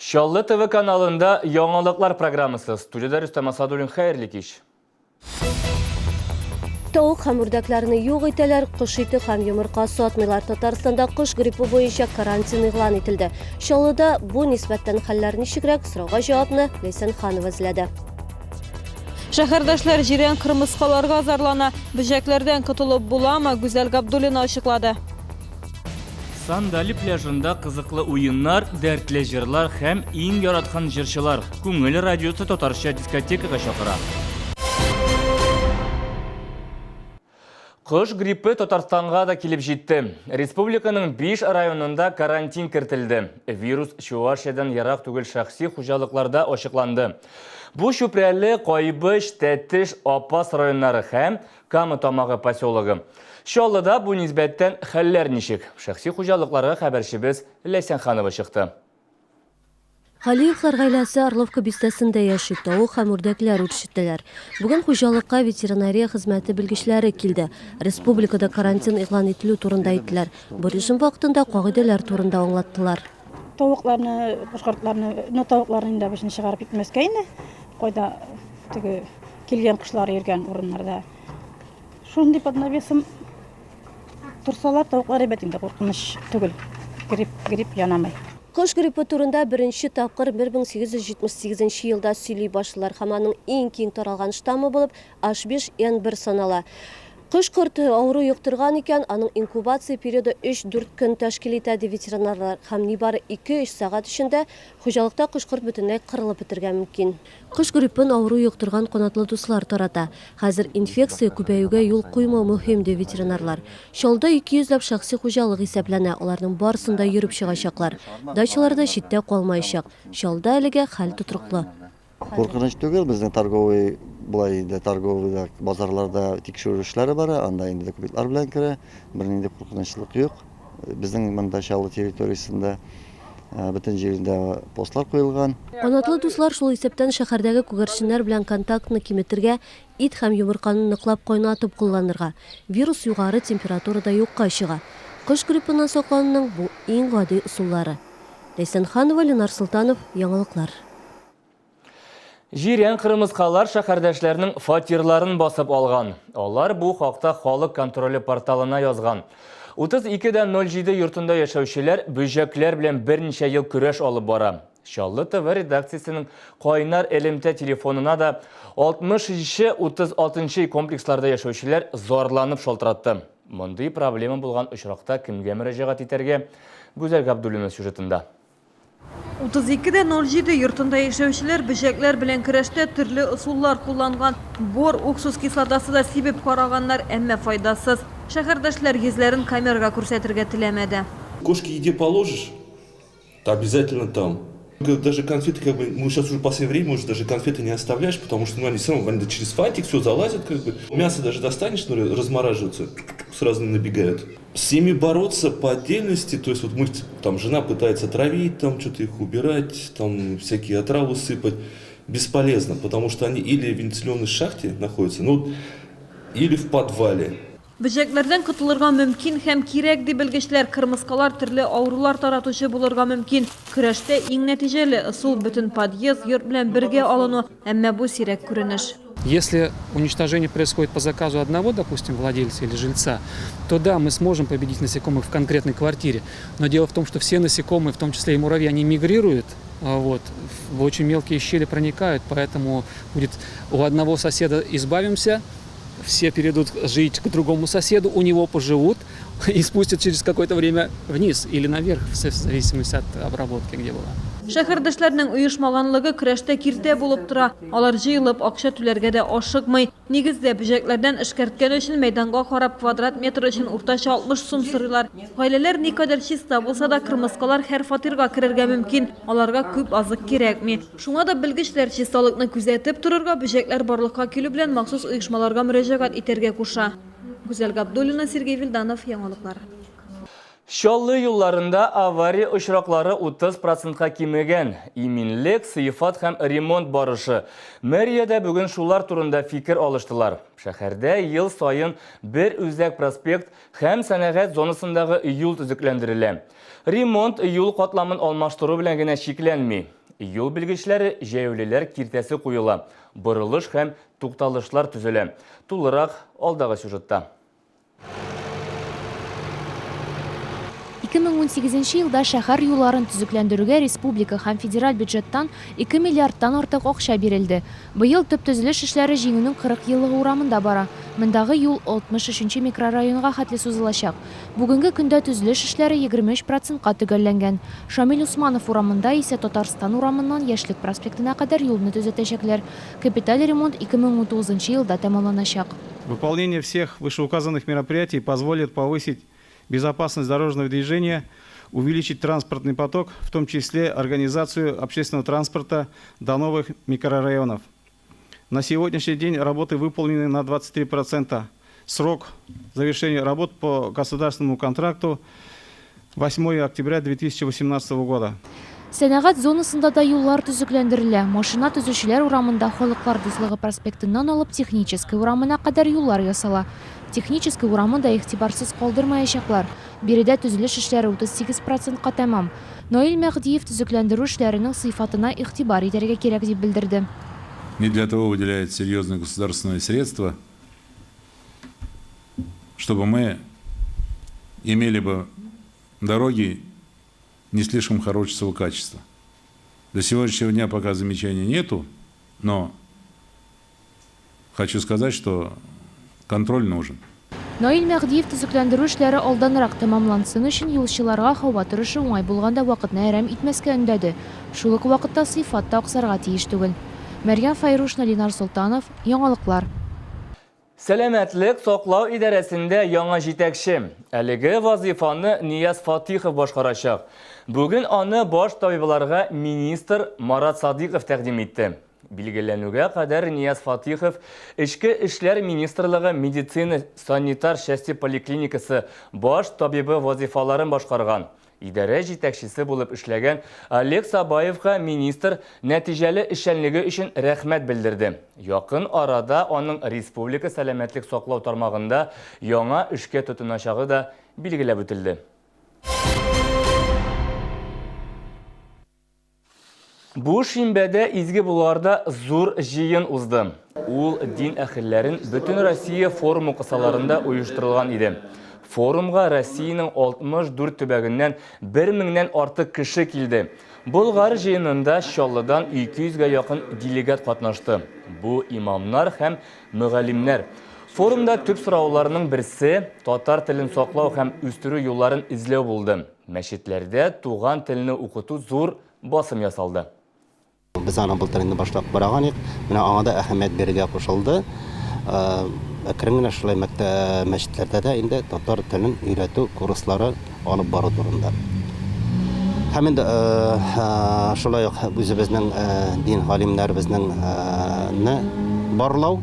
Чаллы ТВ каналында яңалыклар программасы. Студиядә Рөстәм Асадуллин. Хәерле кич. Тавык һәм үрдәкләрне юк итәләр, кош ите һәм йомырка сатмыйлар. Татарстанда кош гриппы буенча карантин игълан ителде. Чаллыда бу нисбәттән хәлләр ничегрәк? Сорауга җавапны Ләйсән Ханова эзләде. Шәһәрдәшләр җирән кырмыскаларга зарлана. Бөҗәкләрдән котылып буламы? Гүзәл Габдуллина ачыклады. Сандали пляжында кызыклы уеннар, дәртле җырлар һәм иң яраткан җырчылар. Күңел радиосы татарча дискотекага чакыра. Кош гриппы Татарстанга да килеп җитте. Республиканың 5 районында карантин кертелде. Вирус Чувашиядән ерак түгел шәхси хуҗалыкларда ачыкланды. Бу Чүпрәле, Кайбыч, Тәтеш, Апас районнары һәм Кама Тамагы поселогы. Чаллыда бу нисбәттән хәлләр ничек? Шәхси хуҗалыкларга хәбәрчебез Ләйсән Ханова чыкты. Галиевлар гаиләсе Орловка бистәсендә яши, тавык һәм үрдәкләр үрчетәләр. Бүген хуҗалыкка ветеринария хезмәте белгечләре килде. Республикада карантин игълан ителү турында әйттеләр. Бу режим вакытында кагыйдәләр турында аңлаттылар. Тавыкларны, кош-кортларны, ну тавыкларны инде обычно чыгарып китмәскә инде. Кайда теге Килгән кошлар йөргән урыннарда. Шундый под навесом торсалар, тавыклар әйбәт инде, куркыныч түгел. Грипп, грипп янамый. Кош гриппы турында беренче тапкыр 1878 елда сөйли башлыйлар һәм аның иң киң таралган штаммы булып H5N1 санала. Кош корты авыру йоктырган икән, аның инкубация периоды өч-дүрт көн тәшкил итә, ди ветеринарлар, һәм нибары ике-өч сәгать эчендә хуҗалыкта кош-корт бөтенләй кырылып бетергә мөмкин. Кош гриппын авыру йоктырган канатлы дуслар тарата. Хәзер инфекция күбәюгә юл куймау мөһим, ди ветеринарлар. Чаллыда 200 ләп шәхси хуҗалык исәпләнә, аларның барысын да йөреп чыгачаклар. Дачалар да читтә калмаячак. Чаллыда әлегә хәл тотрыклы. Куркыныч түгел, безнең торговый, болай инде торговыйда, базарларда тикшерү эшләре бара, анда инде документлар белән керә, бернинди куркынычлык юк. Безнең монда Чаллы территориясендә бөтен җирендә постлар куелган. Канатлы дуслар, шул исәптән шәһәрдәге күгәрченнәр белән контактны киметергә, ит һәм йомырканы ныклап кайнатып кулланырга. Вирус югары температурада юкка чыга. Кош гриппыннан саклануның бу иң гади ысуллары. Ләйсән Ханова, Ленар Солтанов, Яңалыклар. Җирән кырмыскалар шәһәрдәшләрнең фатирларын басып алган. Алар бу хакта Халык контроле порталына язган. 32.07 йортында яшәүчеләр бөҗәкләр белән берничә ел көрәш алып бара. Чаллы ТВ редакциясенең кайнар элемтә телефонына да 60 36 комплексларда яшәүчеләр зарланып шалтыратты. Мондый проблема булган очракта кемгә мөрәҗәгать итәргә? Гүзәл Габдуллина сюжетында. 32 дә 07 йортында яшәүчеләр бөҗәкләр белән көрәштә төрле ысуллар кулланган. Бор, уксус кислотасы да сибеп караганнар, әмма файдасыз. Шәһәрдәшләр йөзләрен камерага күрсәтергә теләмәде. Кошке еде положишь, обязательно там. Даже конфеты, как бы, мы сейчас уже в последнее время уже даже конфеты не оставляешь, потому что, ну, они все равно, они через фантик все залазят, как бы. Мясо даже достанешь, ну, размораживаются, сразу набегают. С ними бороться по отдельности, то есть вот мы, там жена пытается травить, там что-то их убирать, там всякие отравы сыпать, бесполезно, потому что они или в вентиляционной шахте находятся, ну, или в подвале. Бөҗәкләрдән котылырга мөмкин һәм кирәк, ди белгечләр. Кырмыскалар төрле авырулар таратучы булырга мөмкин. Көрәштә иң нәтиҗәле ысул, бөтен подъезд, йорт белән бергә алыну. Әмма бу сирәк күренеш. Если уничтожение происходит по заказу одного, допустим, владельца или жильца, то да, мы сможем победить насекомых в конкретной квартире. Но дело в том, что все насекомые, в том числе и муравьи, они мигрируют, вот, в очень мелкие щели проникают, поэтому будет у одного соседа избавимся, все перейдут жить к другому соседу, у него поживут и спустят через какое-то время вниз или наверх, в зависимости от обработки, где была. Шәһәрдәшләрнең оешмаганлыгы көрәштә киртә булып тора. Алар җыелып, акча түләргә дә ашыкмый. Нигездә, бөҗәкләрдән эшкәрткән өчен мәйданга карап квадрат метр өчен уртача 60 сум сорыйлар. Гаиләләр никадәр чиста булса да, кырмыскалар һәр фатирга керергә мөмкин, аларга күп азык кирәкми. Шуңа да белгечләр чисталыкны күзәтеп торырга, бөҗәкләр барлыкка килү белән махсус оешмаларга мөрәҗәгать итәргә куша. Гүзәл Габдуллина, Сергей Вильданов, Яңалыклар. Чаллы юлларында авария очраклары 30 процентка кимегән. Иминлек, сыйфат һәм ремонт барышы. Мэриядә бүген шулар турында фикер алыштылар. Шәһәрдә ел саен бер үзәк проспект һәм сәнәгать зонасындагы юл төзекләндерелә. Ремонт юл катламын алмаштыру белән генә чикләнми. Юл белгечләре, җәяүлеләр киртәсе куела, борылыш һәм тукталышлар төзелә. Тулырак алдагы сюжетта. 2018 елда шәһәр юлларын төзекләндерүгә республика һәм федераль бюджеттан 2 миллиардтан артык акча бирелде. Быел төп төзелеш эшләре Җиңүнең 40 еллыгы урамында бара. Мондагы юл 63 нче микрорайонга хәтле сузылачак. Бүгенге көндә төзелеш эшләре 23 процентка төгәлләнгән. Шамил Усманов урамында исә Татарстан урамыннан Яшьлек проспектына кадәр юлны төзәтәчәкләр. Капиталь ремонт 2019 елда тәмамланачак. Выполнение всех вышеуказанных мероприятий позволит повысить безопасность дорожного движения, увеличить транспортный поток, в том числе организацию общественного транспорта до новых микрорайонов. На сегодняшний день работы выполнены на 23%. Срок завершения работ по государственному контракту 8 октября 2018 года. Сәнәгать зонасында да юллар төзекләндерелә. Машина төзүчеләр урамында Халыклар дуслыгы проспектыннан алып Техническая урамына кадәр юллар ясала. Техническая урамын да игътибарсыз калдырмаячаклар. Биредә төзелеш эшләре 38 процентка тәмам. Наил Мәһдиев төзекләндерү эшләренең сыйфатына игътибар итәргә кирәк дип белдерде. Не для того выделяют серьезные государственные средства, чтобы мы имели бы дороги не слишком хорошего качества. До сегодняшнего дня пока замечаний нету, но хочу сказать, что контроль нужен. Наил Мәһдиев төзекләндерү эшләре алданрак тәмамлансын өчен юлчыларга һава торышы уңай булганда вакытны әрәм итмәскә өндәде. Шул ук вакытта сыйфат та аксарга тиеш түгел. Мәрьям Фәйрушина, Ленар Солтанов, Яңалыклар. Сәламәтлек саклау идарәсендә яңа җитәкче. Әлеге вазыйфаны Нияз Фатихов башкарачак. Бүген аны баш табибларга министр Марат Садыйков тәкъдим итте. Билгеләнүгә кадәр Нияз Фатихов Эчке эшләр министрлыгы медицина-санитар часте поликлиникасы баш табибы вазыйфаларын башкарган. Идарә җитәкчесе булып эшләгән Олег Сабаевка министр нәтиҗәле эшчәнлеге өчен рәхмәт белдерде. Якын арада аның республика сәламәтлек саклау тармагында яңа эшкә тотыначагы да билгеләп үтелде. Бу шимбәдә Изге Болгарда зур җыен узды. Ул дин әһелләрен Бөтенроссия форумы кысаларында оештырылган иде. Форумга Россиянең 64 төбәгеннән бер меңнән артык кеше килде. Болгар җыенында Чаллыдан 200 гә якын делегат катнашты. Бу имамнар һәм мөгаллимнәр. Форумда төп сорауларның берсе татар телен саклау һәм үстерү юлларын эзләү булды. Мәчетләрдә туган телне укыту зур басым ясалды. Без аны былтыр инде башлап караган идек. Менә аңа да әһәмият бирергә кушылды. Әкрен генә шулай мәчетләрдә дә инде татар телен өйрәтү курслары алып бару турында. Һәм инде шулай ук үзебезнең дин галимнәребезнең барлау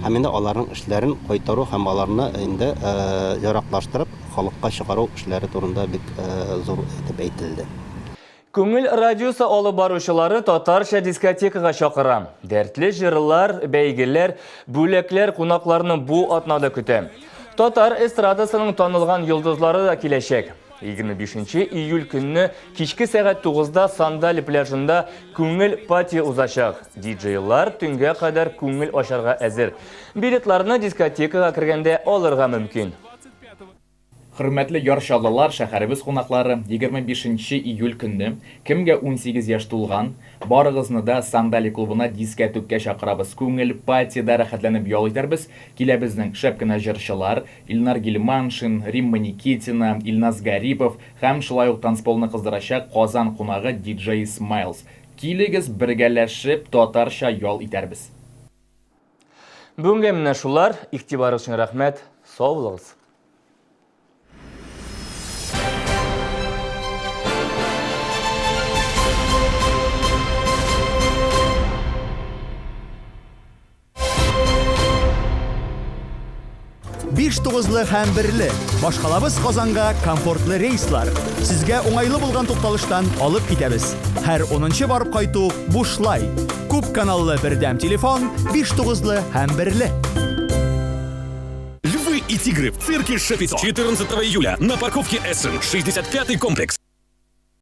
һәм инде аларның эшләрен кайтару һәм аларны инде яраклаштырып халыкка чыгару эшләре турында бик зур итеп әйтелде. Күңел радиосы алып баручылары татарча дискотекага чакыра. Дәртле җырлар, бәйгеләр, бүләкләр кунакларны бу атнада көтә. Татар эстрадасының танылган йолдызлары да киләчәк. 25 июль көнне кичке сәгать 9-да Сандали пляжында күңел пати узачак. Диджейлар төнгә кадәр күңел ачарга әзер. Билетларны дискотекага кергәндә алырга мөмкин. Хөрмәтле Яр Чаллылар, шәһәребез кунаклары, 25 нче июль көнне, кемгә 18 яшь тулган, барыгызны да Сандали клубына дискәтүккә чакырабыз. Күңел патида рәхәтләнеп ял итәрбез. Килә безнең шәп кенә җырчылар, Илнар Гилманшин, Римма Никитина, Илназ Гарипов һәм шулай ук танцполны кыздырачак Казан кунагы диджей Смайлз. Килегез, бергәләшеп татарча ял итәрбез. Бүгенгә менә шулар. Игътибарыгыз өчен рәхмәт. Сау булыгыз. Биш тугызлы һәм берле. Башкалабыз Казанга комфортлы рейслар. Сезгә уңайлы булган тукталыштан алып китәбез. Һәр унынчы барып кайту бушлай. Күп каналлы бердәм телефон, биш тугызлы һәм берле. Львы и тигры в цирке Шапито. 14 июля на парковке Эссен, 65-й комплекс.